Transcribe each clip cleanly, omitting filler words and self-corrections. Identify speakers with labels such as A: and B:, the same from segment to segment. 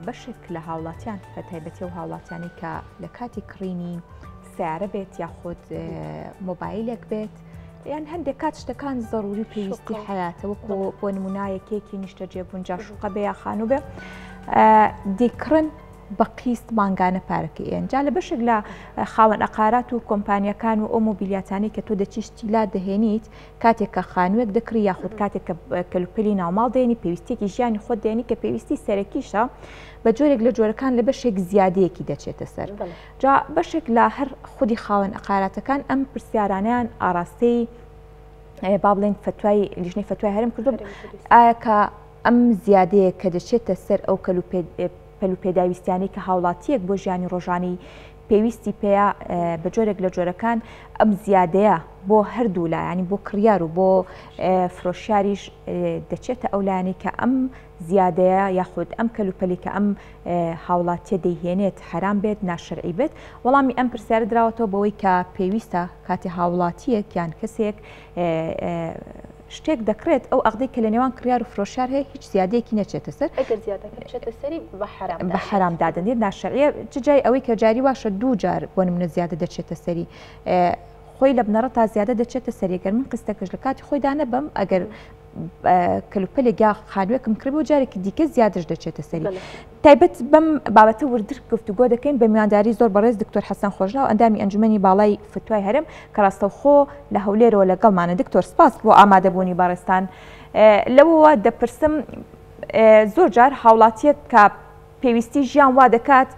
A: بەشێک لە هاوڵاتیان بە تایبەتی و هاوڵاتیانی کە لە کاتی کڕینی سیارە بێت یاخود مۆبایلێک بێت یان هەندێک کات شتەکان زەڕوری پێویستی حیاتە وەکو بۆ نمونایەکێکی نیشتەجێبوون جا شوقە بێ یا خانوو بێ دیکڕن بە قیست مانگانە پارەکەی ئێن جا لە بەشێک لە خاوەن ئەقارات و کۆمپانیەکان و ئەو مۆبیلیاتانەی کە تۆ دەچی شتی لا دەهێنیت کاتێک کە خانووێک دەکڕی یاخود کاتێک کە کەلوپەلی ناوماڵ دێنی پێویستیەکی ژیانی خۆت دێنی کە پێویستی سەرەکیشە بە جۆرێک لە جۆرەکان لە بەشێک زیادەیەکی دەچێتە سەر جا بەشێک لە هەر خودی خاوەن ئەقاراتەکان ئەم پرسیارانیان ئاراستەی با بڵێن فتوای لیژنەی فتوای هەرم کردو ئایا کە ئەم زیادەیە کە دەچێتە سەر ئەو کەلوپەل و پێداویستیانەی کە هاوڵاتییەک بۆ ژیانی ڕۆژانەی پێویستی پێیە، بە جۆرێک لە جۆرەکان ئەم زیادەیە بۆ هەردوو لا یانی بۆ کڕیار و بۆ فرۆشیاریش دەچێتە ئەو لایەنەی کە ئەم زیادەیە یاخود ئەم کەلوپەلی کە ئەم هاوڵاتیە دەیهێنێت حەرام بێت ناشەرعی بێت وەڵامی ئەم پرسیارە دراوەتەوە بەوەی کە پێویستە کاتی هاوڵاتیەک یان کەسێک شتێک دەکڕێت ئەو ئەقدەی کە لە نێوان کڕیار و فرۆشیار هەیە هیچ زیادەیەکی نەچێتە سەر.
B: ئەگەر زیادەکە بچێتە سەری بە حەرام
A: بە حەرام دادەنرێت ناشەرعیە چ جای ئەوەی کە جاری واشە دوو جار بۆ نمونە زیادە دەچێتە سەری خۆی لە بنەڕەتا زیادە دەچێتە سەری گەر من قیستەکەش لە کاتی خۆیدا نەبەم ئەگەر کەلوپەلێک یا خانووێکم کڕی بۆ جارێکی دیکە زیادش دەچێتە سەری. تایبەت بەم بابەتە وردتر گفتوگۆ دەکەین بە میوانداری زۆر بەڕێز دکتۆر حەسەن خۆشناو ئەندامی ئەنجومەنی باڵای فتوای هەرێم کە ڕاستەوخۆ لە هەولێرەوە لەگەڵمانە دکتۆر سپاس بۆ ئامادەبوونی بەڕێزتان لەوەوە دەپرسم زۆر جار هاوڵاتیەک کە پێویستی ژیان وا دەکات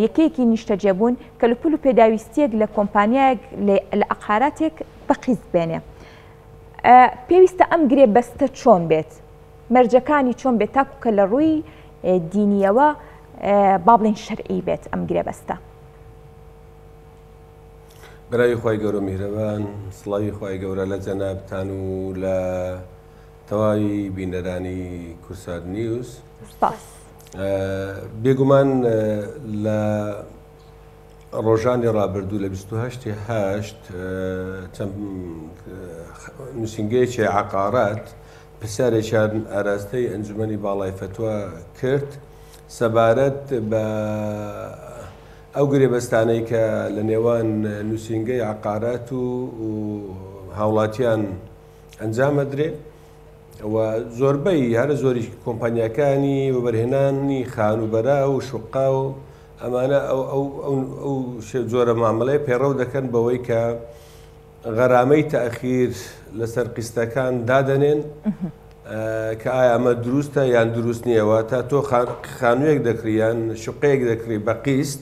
A: یەکەیەکی نیشتەجێبوون کەلوپل و پێداویستیەک لە کۆمپانیایەک لە ئەقاراتێک بە قیست بێنێ پێویستە ئەم گرێ بەستە چۆن بێت؟ مەرجەکانی چۆن بێت تاکو کە لە ڕووی دینیەوە با بڵێین شەرعی بێت ئەم گرێبەستە؟
C: بەناوی خوای گەورە میهرەبان سڵاوی خوای گەورە لە جەنابتان و لە تەواوی بینەرانی کورسات نیوز.
A: سپاس.
C: بێگومان لە ڕۆژانی ڕابردوو لە 28 هەشت چەند نووسینگەیەکی عقارات پرسیارێکیان ئاراستەی ئەنجومەنی باڵای فەتوا کرد سەبارەت بە ئەو گرێبەستانەی کە لە نێوان نووسینگەی عقارات و هاوڵاتیان ئەنجامەدرێ و زۆربەی هەرە زۆری کۆمپانیاکانی وەبەرهێنانی خانووبەرە و شوقا و ئەمانە ئەو ئەو ئەو ئەو جۆرە مامەڵەیە پەیڕەو دەکەن بەوەی کە غەرامەی تەئخیر لەسەر قیستەکان دادەنێن کە ئایا ئەمە دروستە یان دروست نییە واتە تۆ خانوویەک دەکڕی یان شوقەیەک دەکڕی بە قیست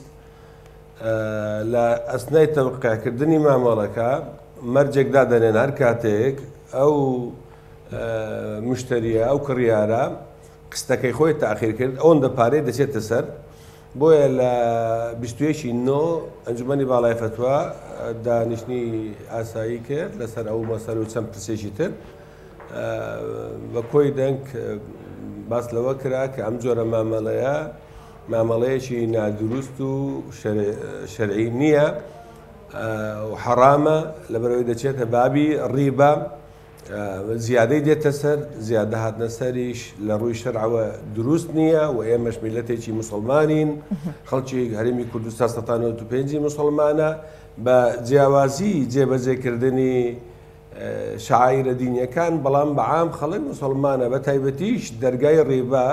C: لە ئەسنای تەوقیعکردنی مامەڵەکە مەرجێک دادەنێن هەر کاتێک ئەو مشتریە ئەو کڕیارە قستەکەی خۆی تاخیر کرد ئەوەندە پارەی دەچێتە سەر بۆیە لە 21 نۆ ئەنجومەنی باڵای فەتوا دانیشتنی ئاسایی کرد لەسەر ئەو مەسەل و چەند پرسێکی تر بە کۆی دەنگ باس لەوە کرا کە ئەم جۆرە مامەڵەیە مامەڵەیەکی نادروست و شەرعی نییە و حەرامە لەبەرەوەی دەچێتە بابی ڕیبا زیادەی دێتە سەر، زیادە هاتنە سەریش لە ڕووی شەرعەوە دروست نییە و ئێمەش میللەتێکی موسڵمانین، خەڵکی هەرێمی کوردستان 195 موسڵمانە، بە جیاوازی جێبەجێکردنی شەعائیرە دینیەکان، بەڵام بە عام خەڵک موسڵمانە، بە تایبەتیش دەرگای ڕیبا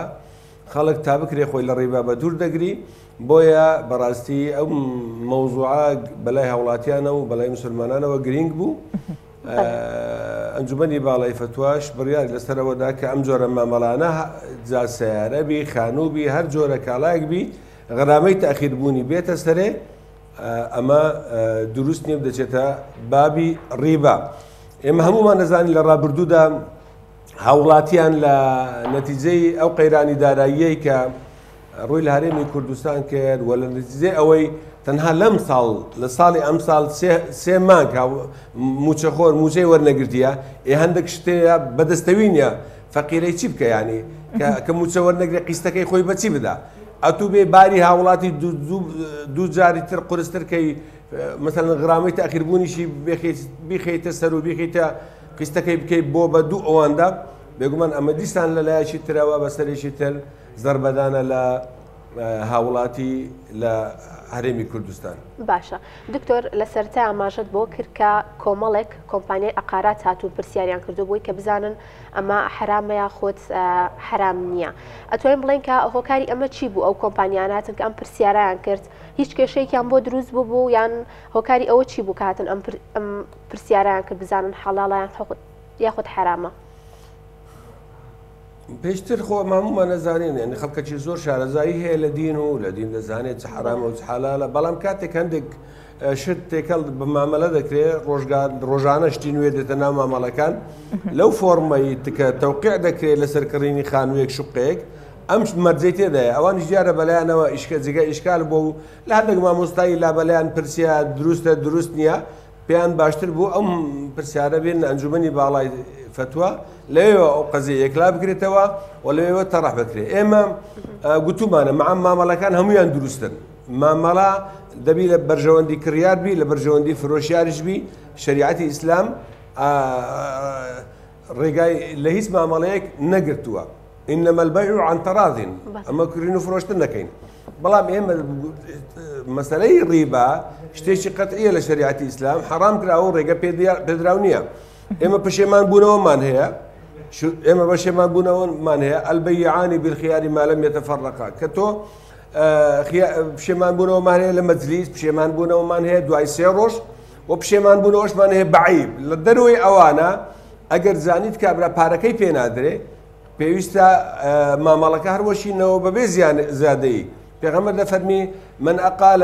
C: خەڵک تا بکرێ خۆی لە ڕیبا بە دوور دەگری، بۆیە بەڕاستی ئەو مەوزوعە بەلای هاوڵاتیانە و بەلای موسڵمانانەوە گرینگ بوو. ئەنجومەنی باڵای فەتواش بڕیاری لەسەر ئەوە دا کە ئەم جۆرە مامەڵانە جا سەیارە بی، خانوو بی، هەر جۆرە کاڵایەک بی، غەرامەی تاخیر بوونی بێتە سەرێ، ئەمە دروست نییە و دەچێتە بابی ڕیبا. ئێمە هەموومان دەزانین لە ڕابردوودا هاوڵاتیان لە نەتیجەی ئەو قەیرانی داراییەی کە ڕووی لە هەرێمی کوردستان کرد و لە نەتیجەی ئەوەی تەنها لەم ساڵ لە ساڵی ئەم ساڵ سێ مانگ موچەخۆر موچەی وەرنەگرتیە ئێ هەندێک شتەیە بەدەستەوی نییە فەقیرەی چی بکە ینی کە موچە وەرنەگرێ قیستەکەی خۆی بەچی بدا ئەتوو بێ باری هاوڵاتی دوو جاری تر قورستر کەی مثلا غرامەی تاخیربوونیشی بیخیتە سەر و بیخیتە قیستەکەی بکەیت بۆ بە دوو ئەواندا بێگومان ئەمە دیسان لە لایەکی ترەوە بەسەرێکی تر زەربەدانە لە هاوڵاتی لە هەرێمی کوردستان.
B: باشە دکتۆر لە سەرەتا ئاماژەت بۆ کرد کە کۆمەڵێک کۆمپانیای عقارات هاتوون پرسیاریان کردو بووی کە بزانن ئەمە حرامە یاخود حرام نییە ئەتوانین بڵێن کە هۆکاری ئەمە چی بوو ئەو کۆمپانیاناتن کە ئەم پرسیارایان کرد هیچ کێشەیەکیان بۆ دروست بوو بوو یان هۆکاری ئەوە چی بوو کە هاتن ئەم پرسیارایان کرد بزانن حەڵاڵیان یاخود حرامە؟
C: پێشتر خۆ مامومان نەزانین یعنی خەڵکەکی زۆر شارەزایی هەیە لە دین و لە دین دەزانێت چ حرامە و چ حەلالە، بەڵام کاتێک هەندێک شت تێکەڵ بە مامەلە دەکرێت ڕۆژگار ڕۆژانە شتی نوێ دێتە ناو مامەڵەکان لەو فۆرمەی تکە تەوقیع دەکرێت لەسەر کڕینی خانوویەک شوقەیەک ئەم مەرجەی تێدایە ئەوانیش دیارە بەلایانەوە ئیشکە جگە ئیشکال بۆ و لە هەندێک مامۆستایی لابەلایان پرسیار دروستە دروست نییە پێیان باشتر بوو ئەم پرسیارە بێننە ئەنجومەنی باڵای فەتوا، لەوێوە ئەو قەزیە یەکلا بکرێتەوە و لەوێوە تەڕح بکرێت. ئێمە گوتومانە مەعام مامەڵەکان هەمویان دروستن. مامەڵە دەبی لە بەرژەوەندی کڕیار بی، لە بەرژەوەندی فرۆشیاریش بی. شەریعەتی ئیسلام ڕێگای لە هیچ مامەڵەیەک نەگرتووە. انما البيع عن تراض، ئەمە کڕین و فرۆشتن دەکەین. بەڵام ئێمە مەسەلەی ڕیبا شتێکی قەتعیە لە شەریعەتی ئیسلام حەرام کراوە و ڕێگە پێدراو نییە. ئێمە پەشێمان بوونەوەمان هەیە، ئێمە پەشێمان بوونەوەمان هەیە، البيعان بالخيار ما لم يتفرقا، کە تۆ پشێمان بوونەوەمان هەیە لە مەجلیس، پشێمان بوونەوەمان هەیە دوای سێ ڕۆژ و پشێمان بوونەوەشمان هەیە بەعیب. لە دەرەوەی ئەوانە ئەگەر زانیت کابرا پارەکەی پێ نادرێ، پێویستە مامەڵەکە هەر وەشینەوە بەبێ زیان زیادەیی. پێغەمبەر دەفەرمی من أقال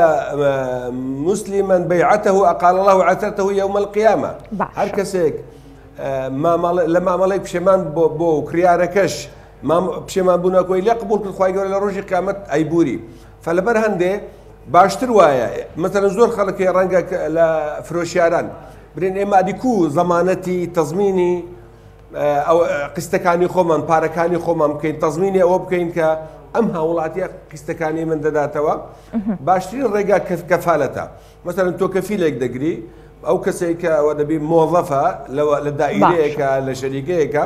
C: مسلما بيعته أقال الله عثرته يوم القيامة. هەر کەسێک لە مامەڵێک پشێمان بۆ کڕیارەکەش پشێمان بوونەکۆی لێ قبوڵ کرد، خوای گەورە لە ڕۆژی قیامەت ئەیبوری. فلەبەر هەندێ باشتر وایە مەسەلەن زۆر خەڵک هەیە ڕەنگە لە فرۆشیاران برێن ئێمە ئەدی کو زەمانەتی تەزمینی قیستەکانی خۆمان پارەکانی خۆمان بکەین تەزمینی ئەوە بکەین کە ئەم هاوڵاتیە قیستەکانی من دەداتەوە. باشترین ڕێگا کەفالەتە. مەسەلەن تۆ کەفیلێک دەگری، ئەو کەسێک کە ئەوە دەبی مۆظەفە لە دائیرەیەکە لە شەریکەیەکە،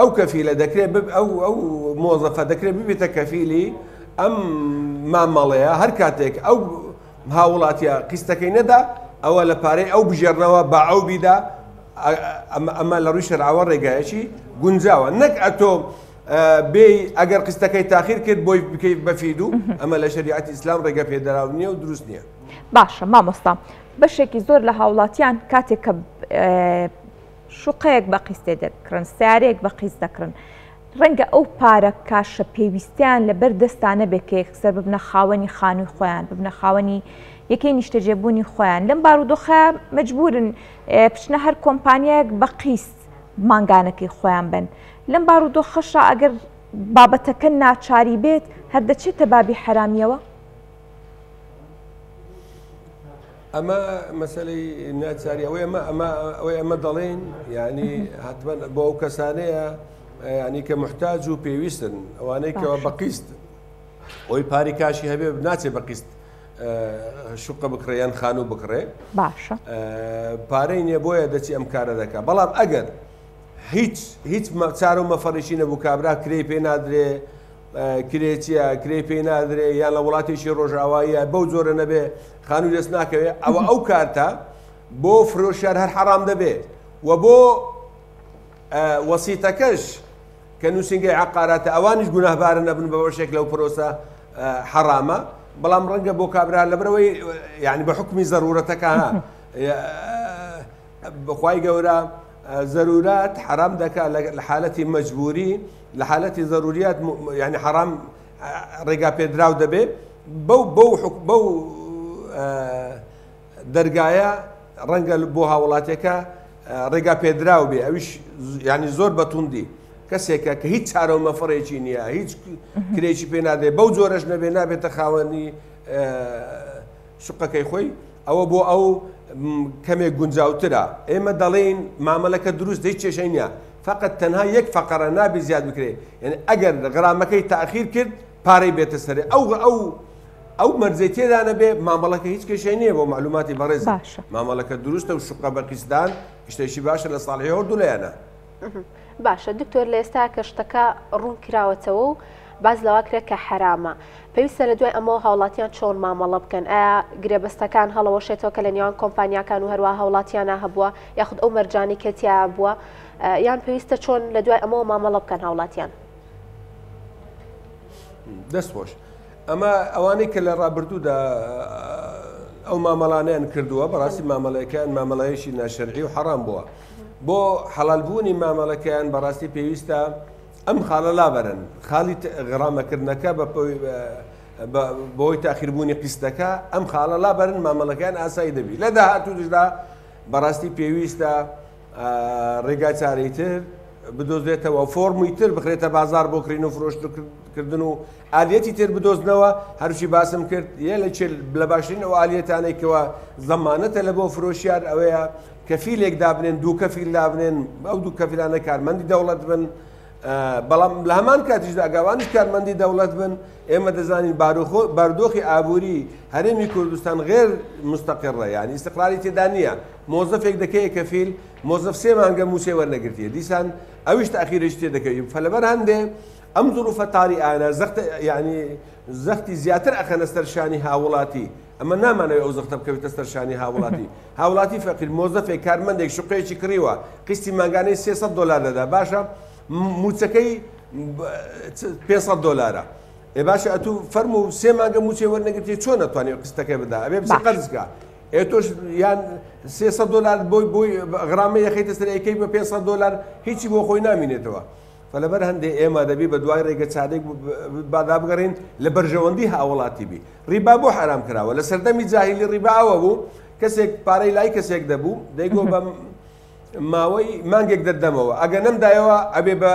C: ئەو کەفیلە دەکرێت ئەو مۆظەفە دەکرێت ببێتە کەفیلی ئەم مامەڵەیە. هەر کاتێک ئەو هاوڵاتیە قیستەکەی نەدا، ئەوە لە پارەی ئەو بژێرنەوە با ئەو بیدا. ئەمە لە ڕووی شەرعەوە ڕێگایەکی گونجاوە، نەک ئەتۆ بێی ئەگەر قیستەکەی تاخیر کرد بۆی بکەیت بە فیدو. ئەمە لە شەریعەتی ئیسلام ڕێگە پێدراو نییە و دروست نییە.
A: باشە مامۆستا، بەشێکی زۆر لە هاوڵاتیان کاتێک کە شوقەیەک بە قیستێ دەکڕن، سیارەیەک بە قیست دەکڕن، ڕەنگە ئەو پارە کاشە پێویستیان لەبەر دەستا نەبێت کە یەکسەر ببنە خاوەنی خانووی خۆیان، ببنە خاوەنی یەکەی نیشتەجێبوونی خۆیان. لەم بارودۆخە مەجبورن بچنە هەر کۆمپانیایەک بە قیست مانگانەکەی خۆیان بن. لەم بارودۆخەشا ئەگەر بابەتەکە ناچاری بێت هەر دەچێتە بابی حەرامیەوە؟
C: ئەمە مەسەلەی ناچاری ئەوەی ئەمە ئەمە ئەوەی ئەمە دەڵێن یعنی حتمما بۆ ئەو کەسانەیە یعنی کە محتاج و پێویستن، ئەوانەی کەەوە بە قیست ئەوی پاری کاشی هەبێ ناچێ بە قیست شوقە بکڕێ یان خانوو بکڕێ،
A: باشە
C: پارەی نییە بۆیە دەچی ئەم کارە دەکا. بەڵام ئەگەر هیچ هیچ چارە و مەفەڕیشی نەبوو، کابرا کرێی پێ نادرێ، کرێچیە کرێی پێ نادرێ، یان لە وڵاتێکی ڕۆژئاواییە بەو جۆرە نەبێ خانوو دەست ناکەوێ، ئەوە ئەو کارتە بۆ فرۆشیار هەر حەرام دەبێ و بۆ وەسیتەکەش کە نووسینگەی عقاراتە ئەوانیش گوناهبارە نەبن بە بەشێک لەو پرۆسە حەرامە. بەڵام ڕەنگە بۆ کابرا لەبەرەوەی یعنی بە حکمی زەرورەتەکە بەخوای گەورە زەرورات حرام دەکا لە حالەتی مەجبوری، لە حالەتی زەروریات یعنی حرام ڕێگا پێدراو دەبێ. بەو بەو بەو دەرگایە ڕەنگە بۆ هاوڵاتیەکە ڕێگا پێدراو بێ، ئەویش ینی زۆر بەتوندی کەسێکە کە هیچ چارە و مەفەڕێکی نییە، هیچ کرێکی پێ نادێ، بەو جۆرەش نەبێ نابێتە خاوەنی شقەکەی خۆی، ئەوە بۆ ئەو کەمێک گونجاوترە. ئێمە دەڵێین مامەلەکە دروست هیچ کێشەی نییە، فقط تەنها یەک فەقەرە نابێ زیاد بکرێ، یعنی ئەگەر غرامەکەی تاخیر کرد پارەی بێتە سەرێ، ئەو ئەو ئەو مەرجەی تێدا نەبێ مامەڵەکە هیچ کێشەی نییە. بۆ معلوماتی بەڕێز
A: باشە
C: مامەڵەکە دروستە و شقە بە قیستدان شتێکی باشە لە ساڵحی هەردوو لایەنە.
B: باشە دکتۆر، لە ئێستا کە شتەکە ڕوون کراوەتەوە و باس لەوە کرا کە حەرامە. پێویستە لە دوای ئەمەوە هاوڵاتیان چۆن مامەڵە بکەن؟ ئایا گرێبەستەکان هەڵەوەشێتەوە کە لە نێوان کۆمپانیاکان و هەروەها هاوڵاتیانا هەبووە یاخود ئەو مەرجانەی کە تیایا بووە یان پێویستە چۆن لە دوای ئەمەوە مامەڵە بکەن هاوڵاتیان؟
C: دەست خۆش. ئەمە ئەوانەی کە لە ڕابردوودا ئەو مامەڵانیان کردووە بەڕاستی مامەڵەکەیان مامەڵەیەکی ناشەرعی و حەڕام بووە. بۆ حەڵالبوونی مامەڵەکەیان بەڕاستی پێویستە ئەم خاڵە لابەرن، خاڵی غەرامەکردنەکە بەهۆی تاخیربوونی قیستەکە ئەم خاڵە لابەرن مامەڵەکەیان ئاسایی دەبی. لە داهاتووشدا بەڕاستی پێویستە ڕێگا چارەی تر بدۆزرێتەوە، فۆرمی تر بخرێتە بازار بۆ کڕین و فرۆشتکردن و ئالیەتی تر بدۆزنەوە. هەرچی باسم کرد یە لە چێ لە باشترین ئەو ئالیەتانەی کەوا زەمانەتە لە بۆ فرۆشیار ئەوەیە کەفیلێک دابنێن، دوو کەفیل دابنێن، ئەو دوو کەفیلانە کارمەندی دەوڵەت بن، بەڵام لە هەمان کاتیشدا ئەگەوانیش کارمەندی دەوڵەت بن، ئێمە دەزانین بارودۆخی ئابووری هەرێمی کوردستان غێر مستەقڕە، یعنی ئیستقراری تێدا نییە. مۆزەفێک دەکەیە کەفیل، مۆزەف سێ مانگە مووچەی وەرنەگرتیە، دیسان ئەویش تاخیرێکی تێ دەکەوی. فلەبەر هەندێ ئەم زروفە تاریئانە زەخت یعنی زەختی زیاتر ئەخەنە سەر شانی هاوڵاتی. ئەمە نامانەوێت ئەو زەختە بکەوێتە سەر شانی هاوڵاتی. هاوڵاتی فەقیر مۆزەفێک کارمەندێک شوقەیەکی کڕیوە قیستی مانگانەی 300 دۆلار دەدا، باشە موچەکەی 500 دۆلارە، ئێ باشە ئەتوو فەرموو سێ مانگە موچەی وەرنەگرتی چۆن ئەتوانێت قیستەکەی بدا؟ ئەبێ بچێ قەرز بکا. ئێ تۆش یان 300 دۆلار بۆی بۆی غرامە یەخەیتە سەر ئەیکەی بە 500 دۆلار هیچی بۆ خۆی نامینێتەوە. فلەبەر هەندێ ئێمە دەبی بە دوای ڕێگە چارێک بادابگەڕین لە بەرژەوەندی هاوڵاتی بی. ڕیبا بۆ حرام کراوە؟ لە سەردەمی جاهیلی ڕیبا ئەوە بوو کەسێک پارەی لای کەسێک دەبوو دەیگۆ بە ماوەی مانگێک دەردەمەوە ئەگە نەمدایەوە ئەبێ بە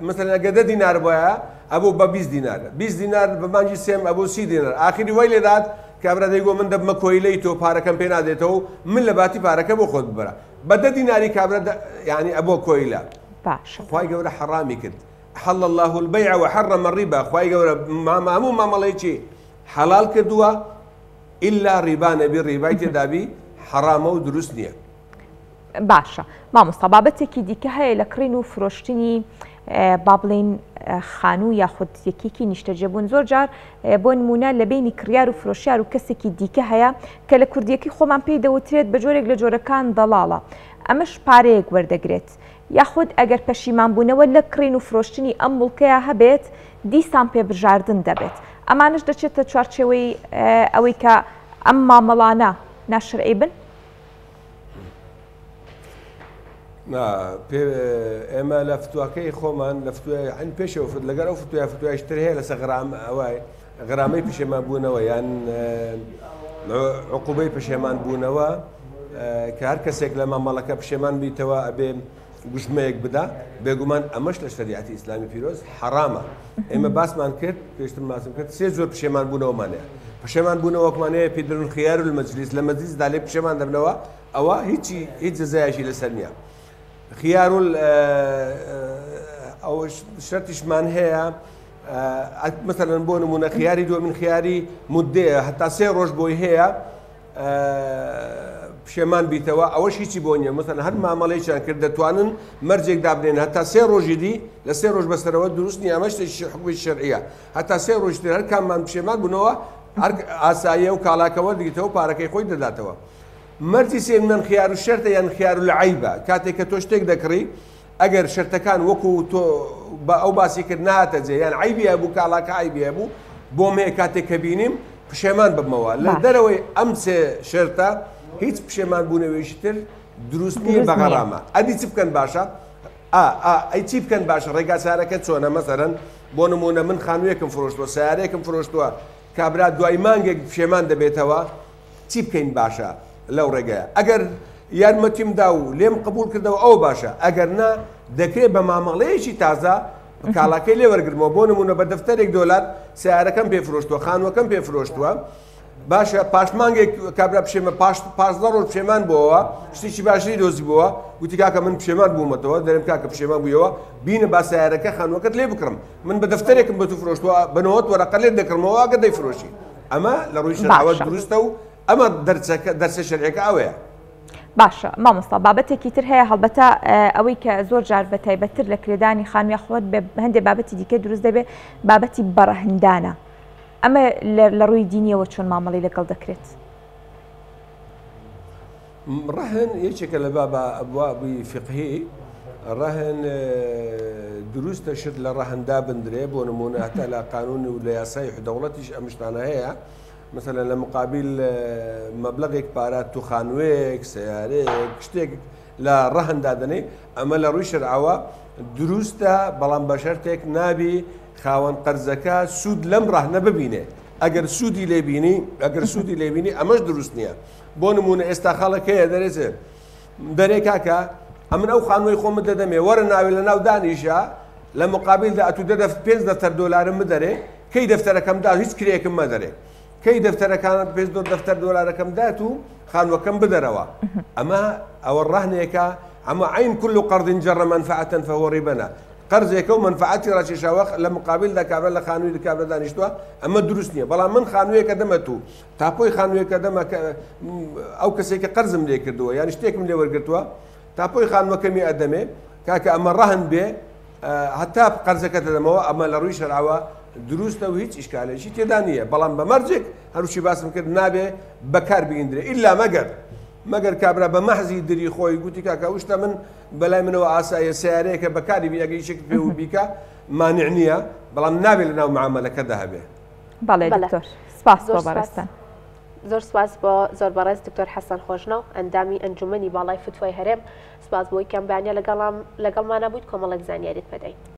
C: مثلا ئەگە دە دینار بایە ئەبوو بە 20 دینار 20 دینار بە مانگی سێم ئەبوو 30 دینار ئاخری وای لێدات کابرا دەیگۆ من دەبمە کۆیلەی تۆ پارەکەم پێ نادێتەوە من لە باتی پارەکە بۆ خۆت ببەرە بە دە دیناری کابرا یعنی ئەبووە کۆیلە.
A: باشە.
C: خوای گەورە حەڕامی کرد حل الله البيع وحرم الربا خوای گەورە هەموو مامەڵەیەکی حەڵال کردووە ئیلا ڕیبا نەبی ڕیبای تێدابی حەڕامە و دروست نییە.
A: باشە مامۆستا بابەتێکی دیکە هەیە لە کڕین و فرۆشتنی با بڵین خانوو یاخود یەکێکی نیشتەجێبوون زۆر جار بۆ نمونە لە بینی کڕیار و فرۆشیار و کەسێکی دیکە هەیە کە لە کوردیەکەی خۆمان پێی دەوترێت بە جۆرێک لە جۆرەکان دەڵاڵە ئەمەش پارەیەک وەردەگرێت یاخود ئەگەر پەشیمانبوونەوە لە کڕین و فرۆشتنی ئەم موڵکەیا هەبێت دیسان پێبژاردن دەبێت. ئەمانەش دەچێتە چوارچێوەی ئەوەی کە ئەم مامەڵانە ناشەرعی بن؟
C: نا، ئێمە لە فتواکەی خۆمان لە فتوای عین پێشەوە فت لەگەر ئەو فتوای فتوایش تر هەیە لەسەر غرام ئەوای غرامەی پشێمان بوونەوە یان عقوبەی پشێمان بوونەوە کە هەر کەسێک لە مامەڵەکە پشێمان بیتەوە ئەبێ گوژمەیەک بدا بێگومان ئەمەش لە شەریعەتی ئیسلامی پیرۆز حەرامە ئێمە باسمان کرد پێشتر باسم کرد سێ جۆر پشێمان بوونەوەمان هەیە پشێمان بوونەوەکمان هەیە پێی دەڵێن خیار المەجلیس لە مەجلیسدا لێ پشێمان دەبنەوە ئەوە هیچی هیچ جزایەکی لەسەر نییە خیار ئەو شەرتیشمان هەیە مثلەن بۆ نمونە خیاری دووەمین خیاری مدەیە هەتا سێ ڕۆژ بۆی هەیە پشێمان بیتەوە ئەوەش هیچی بۆ نییە مثلەن هەر مامەڵەیەکیان کرد دەتوانن مەرجێک دابنێن هەتا سێ ڕۆژی دی لە سێ ڕۆژ بەسەرەوە دروست نییە ئەمە شتێکی حکومی شەرعیە هەتا سێ ڕۆژ تر هەر کاممان پشێمان بوونەوە هەر ئاساییە و کاڵاکە وەردگریتەوە پارەکەی خۆی دەداتەوە مەرجی سێیەم خیار و شەرتە یان خیار العیبە کاتێک کە تۆ شتێک دەکڕی ئەگەر شەرتەکان وەکو تۆ بە ئەو باسی کرد نهاتە جێ یان عەیبی هەبوو کاڵاکە عەیبی هەبوو بۆم هەیە کاتێک کە بینیم پشێمان ببمەوە لە دەرەوەی ئەم سێ شەرتە هیچ پشێمان بوونەوەیشی تر دروست نییە بە غەرامە ئەدی چ بکەن باشە ئا ئا ئەی چی بکەن باشە ڕێگا چارەکە چۆنە مەسەرەن بۆ نمونە من خانوویەکم فرۆشتووە سیارەیەکم فرۆشتووە کابرا دوای مانگێک پشێمان دەبێتەوە چی بکەین باشە لەو ڕێگەیە؟ ئەگەر یارمەتیم دا و لێم قبوڵ کردەوە ئەوە باشە، ئەگەر نا دەکرێت بە مامەڵەیەکی تازە کاڵاکەی لێ وەرگرمەوە، بۆ نمونە بە دەفتەرێک دۆلار سیارەکەم پێ فرۆشتووە، خانووەکەم پێ فرۆشتووە، باشە پاش مانگێک کابرا پشێمە پاش 15 ڕۆژ پشێمان بۆەوە شتێکی باشتری دۆزی بووە گوتی کاکە من پشێمان بوومەتەوە دەرم کاکە پشێمان بوویەوە بینە با سیارەکە خانووەکەت لێ بکڕم من بە دەفتەرێکم بە تو فرۆشتووە بە 90 وەرەقە لێت دەکڕمەوە ئەگەر دەیفرۆشی ئەمە لە ڕووی شەرعەوە دروستە و ئەمە دەرچەکە دەرسە شەرعەکە ئەوەیە.
A: باشە مامۆستا بابەتێکی تر هەیە هەڵبەتە ئەوەی کە زۆر جار بە تایبەتتر لە کرێدانی خانوو یاخود هەندێک بابەتی دیکە دروست دەبێت بابەتی بەڕەهندانە ئەمە لە ڕووی دینیەوە چۆن مامەڵی لەگەڵ دەکرێت؟
C: ڕەهن یەکێکە لە بابە ئەبوابی فقهی ڕەهن دروستە شت لە ڕەهندا بندرێ بۆ نمونە هەتا لە قانون و لە یاسای دەوڵەتیش ئەم شتانە هەیە مەسەلەن لە مقابیل مەبلەغێک پارە تو خانوویەک سەیارەیەک شتێک لە ڕەهن دادەنێی ئەمە لە ڕووی شەرعەوە دروستە بەڵام بە شەرتێک نابی خاوەن قەرزەکە سوود لەم ڕەهنە ببینێ ئەگەر سوودی لێبینی ئەگەر سوودی لێبینی ئەمەش دروست نییە بۆ نمونە ئێستا خەڵک هەیە دەرێتێ دەرێ کاکە ئەمن ئەو خانووی خۆمت دەدەمێ وەرە ناوێ لە ناو دانیشە لە مقابلدا ئەتوو دە دەف پێنج دەفتەر دۆلارم بدەرێ کەی دەفتەرەکەم دا هیچ کرێکم مەدەرێ کەی دەفتەرەکان پێنج دۆر دەفتەر دۆلارەکەم دات و خانووەکەم بدەرەوە ئەمە ئەوە ڕەهنێکە ئەمە عین كل قرض جر منفعة فهو ربنا قەرزێکە و مەنفعەتی ڕاکێشاوە لە مقابلدا کابرا لە خانووی کابرا دانیشتووە ئەمە دروست نییە بەڵام من خانوویەکە دەمە تو تاپۆی خانوویەکە دەمە ئەو کەسێک کە قەرزم لێ کردووە یان شتێکم لێ وەرگرتووە تاپۆی خانووەکەمی ئەدەمێ کاکە ئەمە ڕەهن بێ هەتا قەرزەکە دەدەمەوە ئەمە لە ڕووی شەرعەوە دروستە و هیچ ئیشکالێکی تێدا نییە بەڵام بە مەرجێک هەروچی باسم کرد نابێ بەکار بگیندرێ ئیلا مەگەر مەگەر کابرا بە مەحزی دری خۆی گوتی کاکە وشتە من بەلای منەوە ئاساییە سیارەیەکە بەکاری بی ئەگەر یشێک پێ و بیکە مانع نییە بەڵام نابێت لەناو معامەلەکەدا هەبێ.
A: بەڵێ دکتۆر سپاس بۆ بەڕێزتان.
B: زۆر سپاس بۆ زۆر بەڕێز دکتۆر حەسەن خۆشناو ئەندامی ئەنجومەنی باڵای فتوای هەرێم سپاس بۆی کەم بەیانە لەگەڵام لەگەڵمانە بوویت کۆمەڵێک زانیاریت پێداین.